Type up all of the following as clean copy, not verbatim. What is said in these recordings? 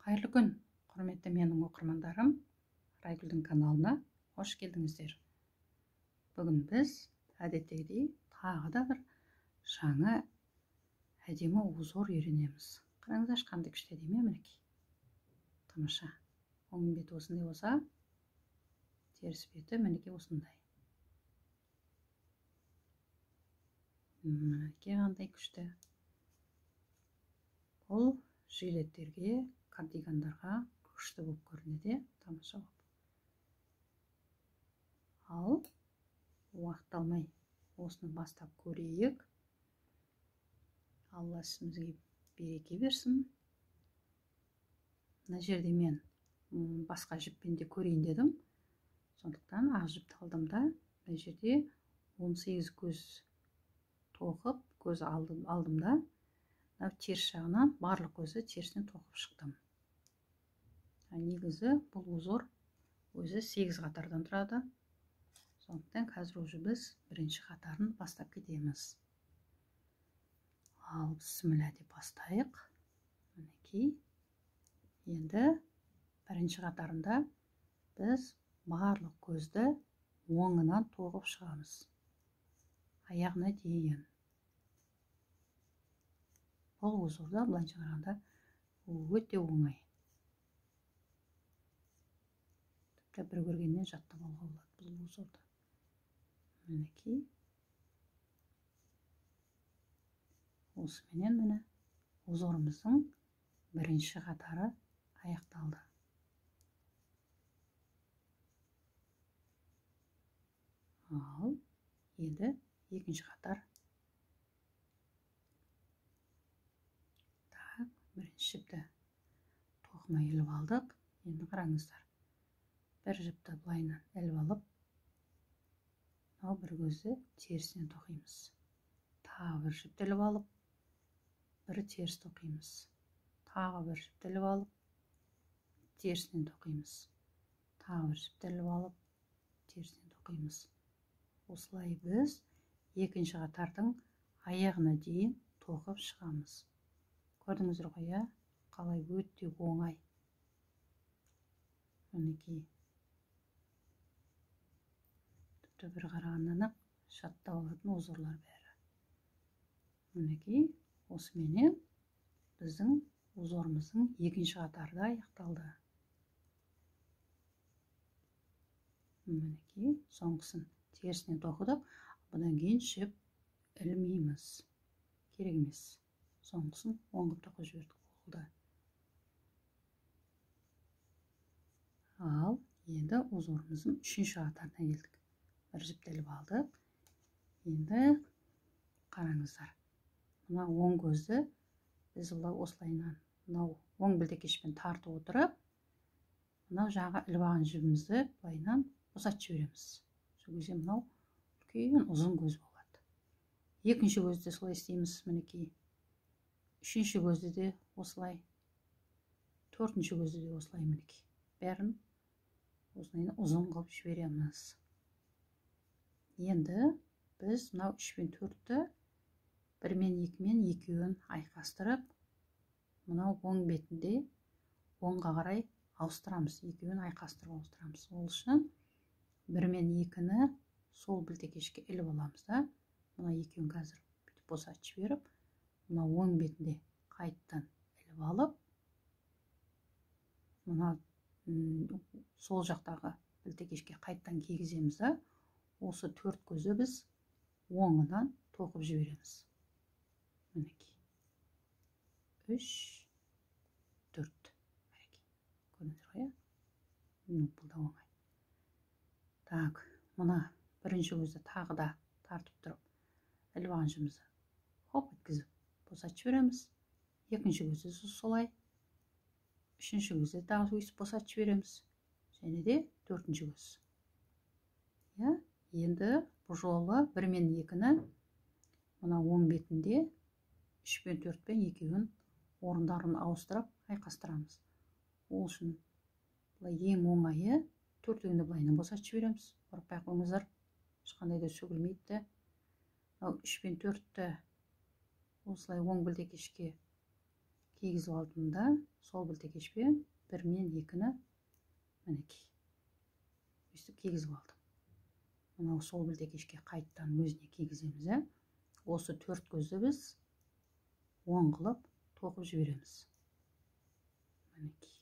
Қайырлы күн, құрметті менің оқырмандарым. Райгүлдің каналына қош келдіңіздер. Бүгін біз әдеттегідей тағы да бір жаңа әдемі узор үйренеміз. Қараңыздаршы, қандай күшті әдемі, мінекей. Тамаша. Оң беті осындай болса, теріс беті мінекей осындай. Мінекей қандай күшті. Бұл жилеттерге, кардигандарға күшті болып көрінеді, тамаша болып. Ал уақыт алмай осыны бастап көрейік. Алла ісімізге береке берсін. Мына жерде мен басқа жіппен де көрейін дедім. Сондықтан ақ жіпті алдым да, мына жерде 18 көз тоқып, көз алдым да, мынау теріс жағынан барлық көзі терісінен тоқып шықтым. Негізі бұл узор өзі 8 қатардан тұрады. Сондықтан қазір уже біз бірінші қатарын бастап кетеміз. Ал бісміллә деп бастайық. Мінекей. Енді бірінші қатарында біз барлық көзді оңынан тоқып шығамыз. Аяғына дейін. Бұл узорда былайша қарағанда өте оңай. Тіпті бір көргеннен жаттап алуға болады бұл узорды. Мінекей. Осыменен міне узорымыздың бірінші қатары аяқталды. Ал енді екінші қатар. Так, бірінші жіпті тоқымай іліп алдық. Енді қараңыздар. Бір жіпті былайынан іліп алып, мынау бір көзді терісінен тоқимыз. Тағы бір жіпті іліп алып, бір теріс тоқимыз. Тағы бір жіпті іліп алып, терісінен тоқимыз. Тағы бір жіпті іліп алып, терісінен тоқимыз. Осылай біз екінші қатардың аяғына дейін тоқып шығамыз. Көрдіңіздер ғой, иә? Қалай өте оңай. Мінекей. Тіпті бір қарағаннан-ақ жаттап алатын узорлар бәрі. Мінекей, осыменен біздің узорымыздың екінші қатары да аяқталды. Мінекей, соңғысын терісінен тоқыдық. Бұдан кейін жіп ілмейміз. Керек емес. Соңғысын оң қылып тоқып жібердік, болды. Ал енді узорымыздың үшінші қатарына келдік. Бір жіпті іліп алдық. Енді қараңыздар. Мына оң көзді біз осылайынан мынау оң білдекешпен тартып отырып, мынау жағы іліп алған жібімізді былайынан босатып жібереміз. Сол кезде мынау үлкен ұзын көз болады. Екінші көзді де солай істейміз, мінекей. Үшінші көзді де осылай. Төртінші көзді де осылай, мінекей. Бәрін осылай ұзын қылып жібереміз. Енді біз мынау 3 пен 4-ті 1 мен 2 мен екеуін айқастырып, мынау оң бетінде оңға қарай ауыстырамыз. Екеуін айқастырып ауыстырамыз. Ол үшін 1 мен 2-ні сол білтекешке іліп аламыз да, мына екеуін қазір бүйтіп босатып жіберіп, мына оң бетінде қайттан іліп алып, мына сол жақтағы білтекешке қайттан кигіземіз да, осы төрт көзді біз оңынан тоқып жібереміз. Мінекей. 3, 4. Мінекей. Көрдіңіздер ғой, иә? Бұл да оңай. Так, мына бірінші көзді тағы да тартып тұрып, іліп алған жібімізді хоп еткізіп босатып жібереміз. Екінші көзді солай. Үшінші көзді тағы өйстіп босатып жібереміз. Және де төртінші көз. Иә? Енді бұл жолы 1 мен 2-ні мына оң бетінде 3 пен 4 пен екеуін орындарын ауыстырып айқастырамыз. Ол үшін былай ең оңайы төртеуін де былайынан босатып жібереміз. Қорықпай қойыңыздар, ешқандай да сөгілмейді де. Мынау 3 пен 4-ті осылай оң білдекешке Кигізіп алдым да, сол білтекешпен 1 мен 2-ні мінекей өйстіп кигізіп алдым. Мынау сол білтекешке қайттан өзіне кигіземіз, ә? Осы 4 көзді біз оң қылып тоқып жібереміз. Мінекей.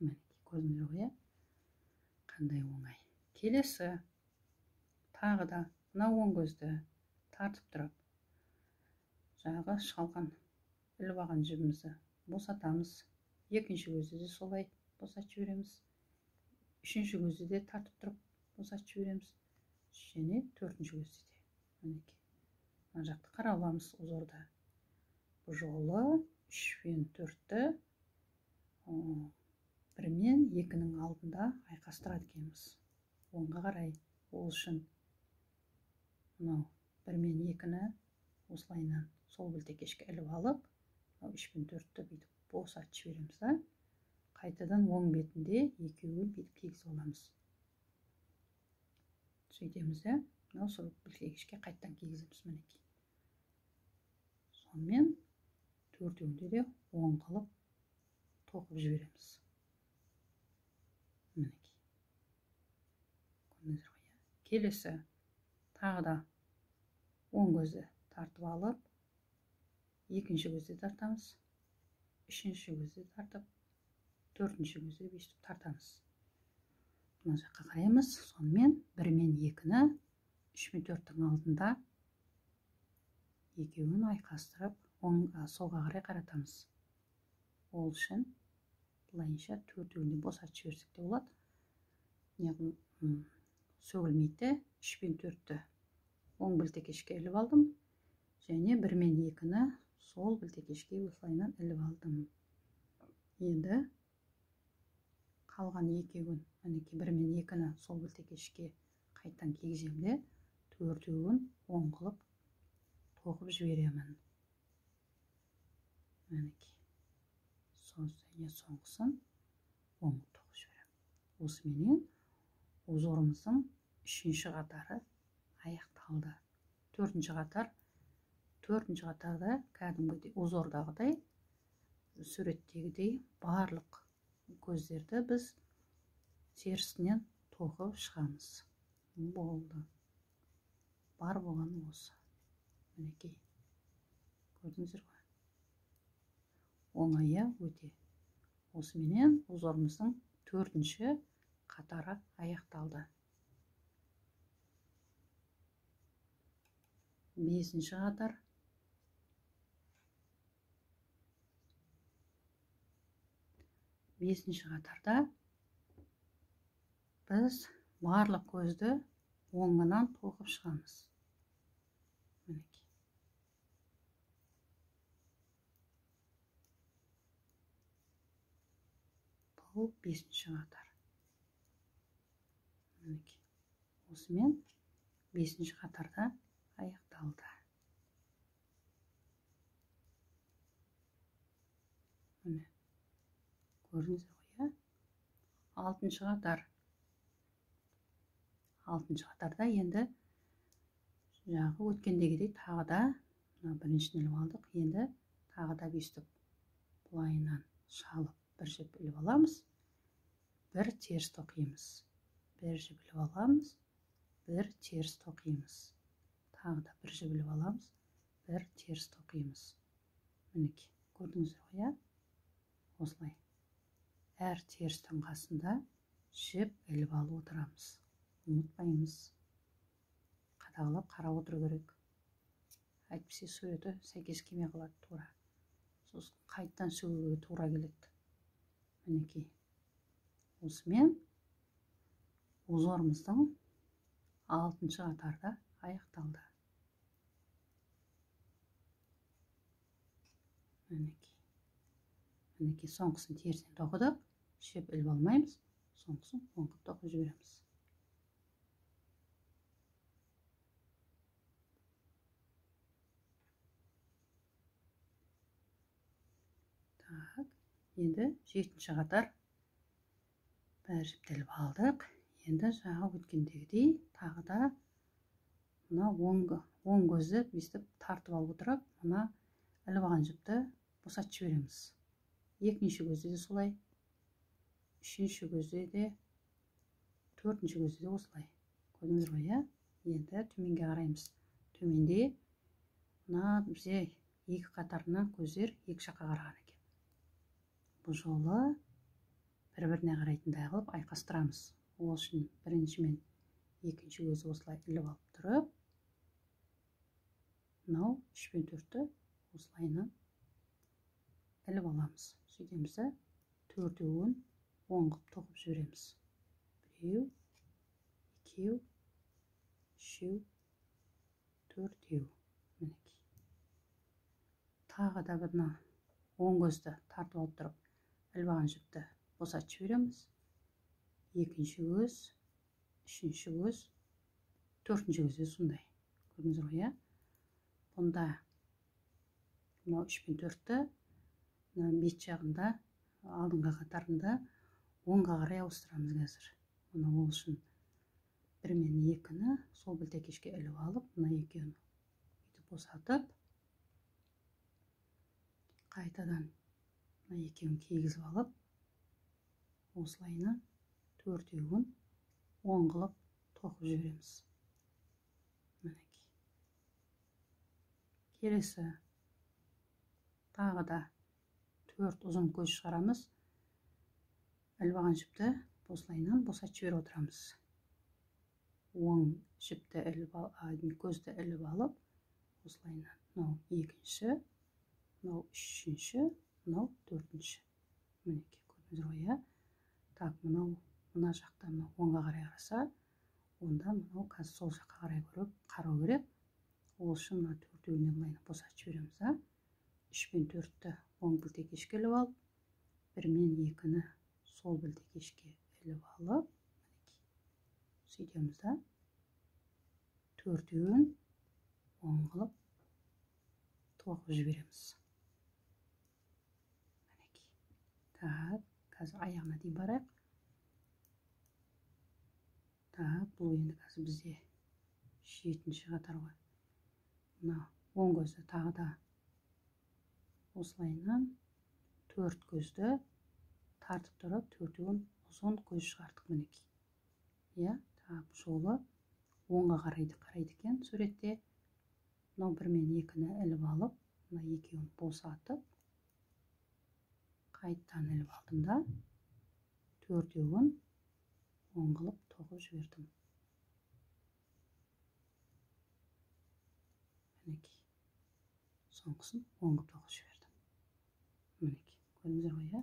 Мінекей, көрдіңдер ғой, ә? Қандай оңай. Келесі тағы да мына оң көзді тартып тұрып, жаңағы шалған іліп алған жібімізді босатамыз. Екінші көзді де солай босатып жібереміз. Үшінші көзді де тартып тұрып босатып жібереміз. Және төртінші көзді де. Мінекей. Мына жақты қарап аламыз узорда. Бұл жолы 3 пен 4-ті 1 мен 2-нің алдында айқастырады екенбіз. Оңға қарай. Ол үшін мынау 1 мен 2-ні осылайынан сол білтекешке іліп алып, мынау 3 пен 4-ті бүйтіп босатып жібереміз да. Қайтадан оң бетінде екеуін бүйтіп кигізіп аламыз. Сөйтеміз де, мынау сол білтекешке қайтадан кигіземіз мінекей. Сонымен төртеуінде де оң қылып тоқып жібереміз. Мінекей. Көрдіңіздер ғой, иә? Келесі тағы да оң көзді тартып алып, екінші көзді тартамыз, үшінші көзді тартып, төртінші көзді бүйтіп тартамыз. Мына жаққа қараймыз. Сонымен 1 мен 2-ні 3 мен 4-тің алдында екеуін айқастырып, оң солға қарай қаратамыз. Ол үшін былайынша төртеуін де босатып жіберсек те болады. Яғни сөгілмейді. 3 пен 4-ті оң білтекешке іліп алдым. Және 1 мен 2-ні сол білтекешке осылайынан іліп алдым. Енді қалған екеуін, мінекей 1 мен 2-ні сол білтекешке қайтадан кигіземін де, төртеуін оң қылып тоқып жіберемін. Мінекей. Және соңғысын оң қылып тоқып жіберемін. Осыменен узорымыздың үшінші қатары аяқталды. Төртінші қатар. Төртінші қатарда кәдімгідей узордағыдай, суреттегідей барлық көздерді біз терісінен тоқып шығамыз. Болды. Бар болғаны осы. Мінекей. Көрдіңіздер ғой. Оңайы өте. Осыменен узорымыздың төртінші қатары аяқталды. Бесінші қатар. Бесінші қатарда біз барлық көзді оңынан тоқып шығамыз. Мінекей. Бұл бесінші қатар. Мінекей. Осымен бесінші қатарда аяқталды. Міне. Көрдіңіздер ғой, иә? Алтыншы қатар. Алтыншы қатарда енді жаңағы өткендегідей тағы да мына біріншіні іліп алдық. Енді тағы да бүйтіп былайынан шалып бір жіп іліп аламыз, бір теріс тоқимыз, бір жіп іліп аламыз, бір теріс тоқимыз, тағы да бір жіп іліп аламыз, бір теріс тоқимыз. Мінекей, көрдіңіздер ғой, иә? Осылай әр терістің қасында жіп іліп алып отырамыз. Ұмытпаймыз. Қадағалап қарап отыру керек. Әйтпесе суреті сәйкес келмей қалады тура. Сосын қайтадан сөгуге тура келеді. Мінекей. Осымен узорымыздың алтыншы қатарда аяқталды. Мінекей. Мінекей, соңғысын терісінен тоқыдық. Жіп іліп алмаймыз, соңғысын оң қылып тоқып жібереміз. Так, енді жетінші қатар. Бәрі жіпті іліп алдық. Енді жаңа өткендегідей тағы да мына Оң көзді бүйтіп тартып алып отырып, мына іліп алған жіпті босатып жібереміз. Екінші көзде де солай, үшінші көзде де, төртінші көзде де осылай. Көрдіңіздер ғой, иә? Енді төменге қараймыз. Төменде мына бізде екі қатарынан көздер екі жаққа қараған екен. Бұл жолы бір-біріне қарайтындай қылып айқастырамыз. Ол үшін бірінші мен екінші көзді осылай іліп алып тұрып, мынау 3 пен 4-ті осылайынан іліп аламыз. Сөйтеміз де төртеуін оң қылып тоқып жібереміз. Біреу, екеу, үшеу, төртеу. Мінекей. Тағы да бір мына оң көзді тартып алып тұрып, іліп алған жіпті босатып жібереміз. Екінші көз, үшінші көз, төртінші көз де сондай. Көрдіңіздер ғой, иә? Бұнда мынау 3 пен 4-ті мына бет жағында, алдыңғы қатарында оңға қарай ауыстырамыз қазір. Мына ол үшін 1 мен 2-ні сол білтекешке іліп алып, мына екеуін бүйтіп босатып, қайтадан мына екеуін кигізіп алып, осылайынан төртеуін оң қылып тоқып жібереміз. Мінекей. Келесі тағы да 4 ұзын көз шығарамыз. Іліп алған жіпті осылайынан босатып жіберіп отырамыз. Оң жіпті іліп көзді іліп алып, осылайынан мынау екінші, мынау үшінші, мынау төртінші. Мінекей, көрдіңіздер ғой, иә? Так, мынау мына жақта мынау оңға қарай қараса, онда мынау қазір сол жаққа қарай көріп қарау керек. Ол үшін мына төртеуіне былайынан босатып жібереміз, а? 3 пен 4-ті оң білтекешке іліп алып, 1 мен 2-ні сол білтекешке іліп алып, мінекей. Сөйтеміз да, төртеуін оң қылып тоқып жібереміз. Мінекей. Так, қазір аяғына дейін барайық. Так, бұл енді қазір бізде 7-ші қатар ғой. Мына оң көзді тағы да осылайынан 4 көзді тартып тұрып, төртеуін ұзын көз шығардық мінекей. Иә, так, бұл жолы оңға қарайды екен суретте. Мынау 1 мен 2-ні іліп алып, мына екеуін босатып, қайтадан іліп алдым да, төртеуін оң қылып тоқып жібердім. Мінекей. Соңғысын оң қылып тоқып жібердім. Мінекей, көрдіңіздер ғой, иә?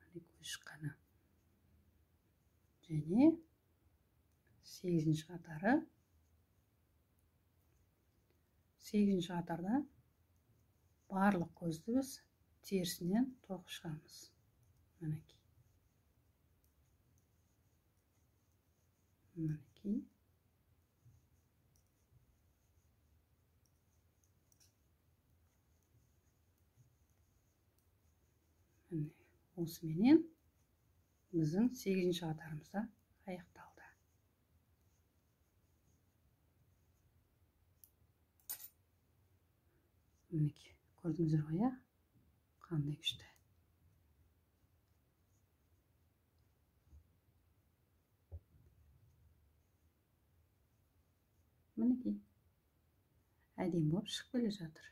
Міне көз шыққаны. Және 8-ші қатары. 8-ші қатарда барлық көзді біз терісінен тоқып шығамыз. Мінекей. Мінекей. Міне, осыменен біздің 8-ші қатарымыз да аяқталды. Мінекей, көрдіңіздер ғой, иә? Қандай күшті. Мінекей, әдемі болып шығып келе жатыр.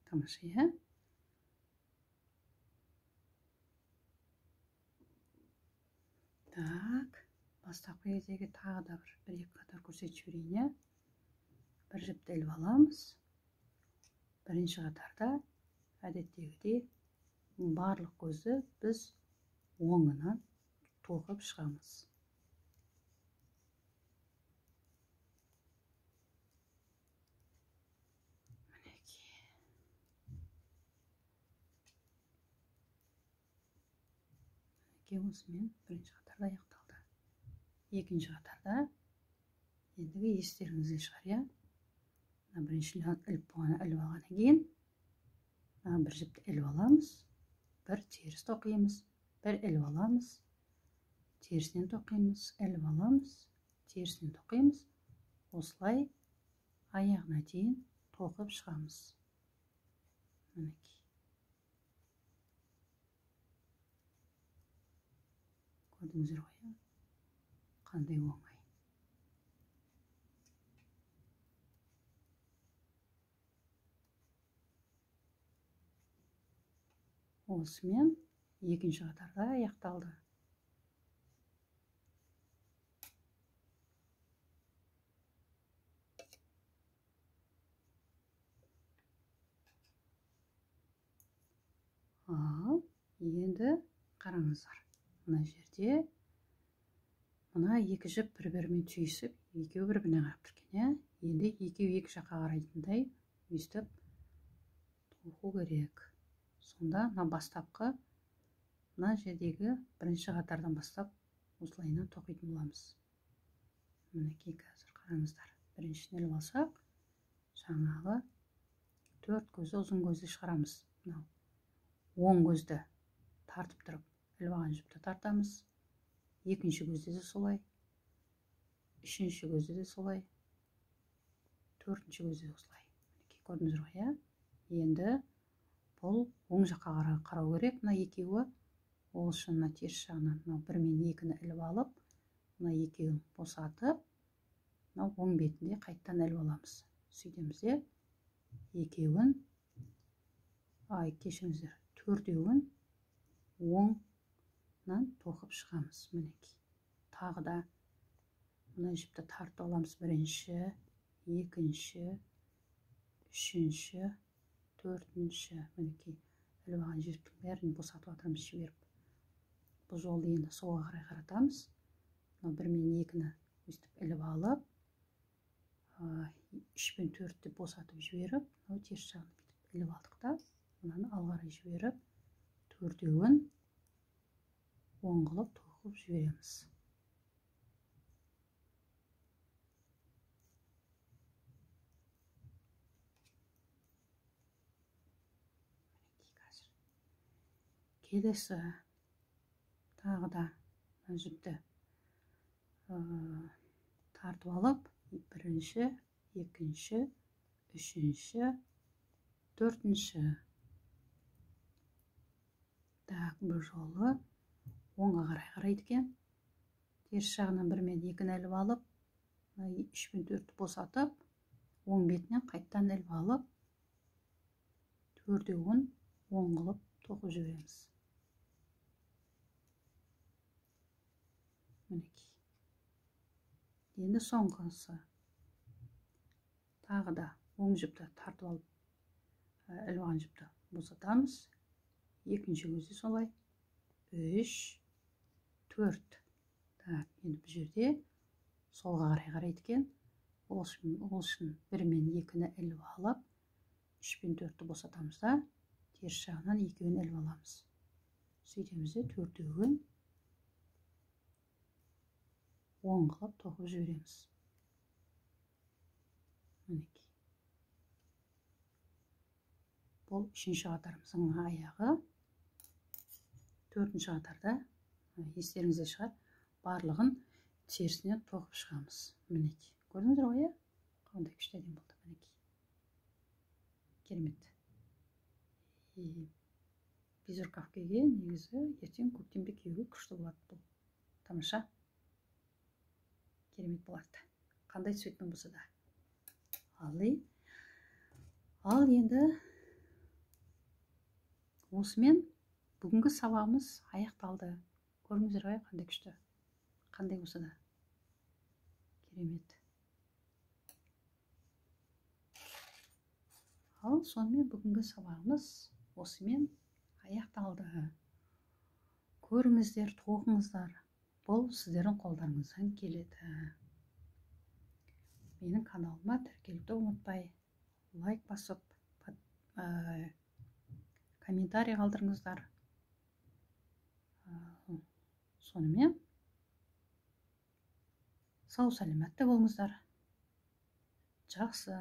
Тамаша, иә? Так, бастапқы кездегі тағы да бір екі қатар көрсетіп жіберейін, иә? Бір жіпті іліп аламыз. Бірінші қатарда әдеттегідей барлық көзді біз оңынан тоқып шығамыз. Мінекей. Мінекей, осымен бірінші қатарда аяқталды. Екінші қатарда ендігі естеріңізде шығар, иә? Мына бірінші іліп болғаннан іліп алғаннан кейін мына бір жіпті іліп аламыз, бір теріс тоқимыз, бір іліп аламыз, Терісінен тоқимыз, іліп аламыз, терісінен тоқимыз. Осылай аяғына дейін тоқып шығамыз. Мінекей. Көрдіңіздер ғой, қандай оңай. Осымен екінші қатарда аяқталды. Ал енді қараңыздар, мына жерде мына екі жіп бір-бірімен түйісіп, екеуі бір-біріне қарап тұр екен, иә? Енді екеуі екі жаққа қарайтындай өйстіп тоқу керек. Сонда мына бастапқы мына жердегі бірінші қатардан бастап осылайынан тоқитын боламыз. Мінекей, қазір қараңыздар, біріншіні іліп алсақ, жаңағы төрт көзді ұзын көзді шығарамыз. Мынау оң көзді тартып тұрып іліп алған жіпті тартамыз. Екінші көзде де солай, үшінші көзде де солай, төртінші көзде де осылай. Мінекей, көрдіңіздер ғой, иә? Енді бұл оң жаққа қарау керек мына екеуі. Ол үшін мына теріс жағынан мынау 1 мен 2-ні іліп алып, мына екеуін босатып, мынау оң бетінде қайтадан іліп аламыз. Сөйтеміз де екеуін, ай, кешіріңіздер, төртеуін оңнан тоқып шығамыз. Мінекей, тағы да мына жіпті тартып аламыз. Бірінші, екінші, үшінші, төртінші. Мінекей, іліп алған жіптің бәрін босатып жатырмыз, жіберіп. Бұл жолды енді солға қарай қаратамыз. Мынау 1 мен 2-ні өстіп іліп алып, 3 пен 4-ті босатып жіберіп, мынау теріс жағын бүйтіп іліп алдық та, мынаны алға қарай жіберіп, төртеуін оң қылып тоқып жібереміз. Келесі тағы да жіпті тартып алып, бірінші, екінші, үшінші, төртінші. Так, бұл жолы оңға қарай қарайды екен. Теріс жағынан 1 мен 2-ні іліп алып, 3 пен 4-ті босатып, оң бетінен қайтадан іліп алып, төртеуін оң қылып тоқып жібереміз. Мінекей. Енді соңғысы. Тағы да оң жіпті тартып алып, іліп алған жіпті босатамыз. Екінші көзде солай. 3, 4. Так, енді бұл жерде солға қарай қарайды екен. Ол үшін 1 мен 2-ні іліп алып, 3 пен 4-ті босатамыз да, теріс жағынан екеуін іліп аламыз. Сөйтеміз де төртеуін оң қылып тоқып жібереміз. Мінекей. Бұл үшінші қатарымыздың аяғы. Төртінші қатарда естеріңізде шығар, барлығын терісінен тоқып шығамыз. Мінекей. Көрдіңіздер ғой, иә? Қандай күшті әдемі болды. Мінекей. Керемет. Безрукавкаге негізі ертең көктемде киюге күшті болады бұл. Тамаша. Керемет болады. Қандай цветпен болса да. Ал енді осымен бүгінгі сабағымыз аяқталды. Көрдіңіздер ғой, қандай күшті. Қандай болса да. Керемет. Ал сонымен бүгінгі сабағымыз осымен аяқталды. Көріңіздер, тоқыңыздар. Бұл сіздердің қолдарыңыздан келеді. Менің каналыма тіркелуді ұмытпай, лайк басып, комментарий қалдырыңыздар. Сонымен сау саламатты болыңыздар. Жақсы.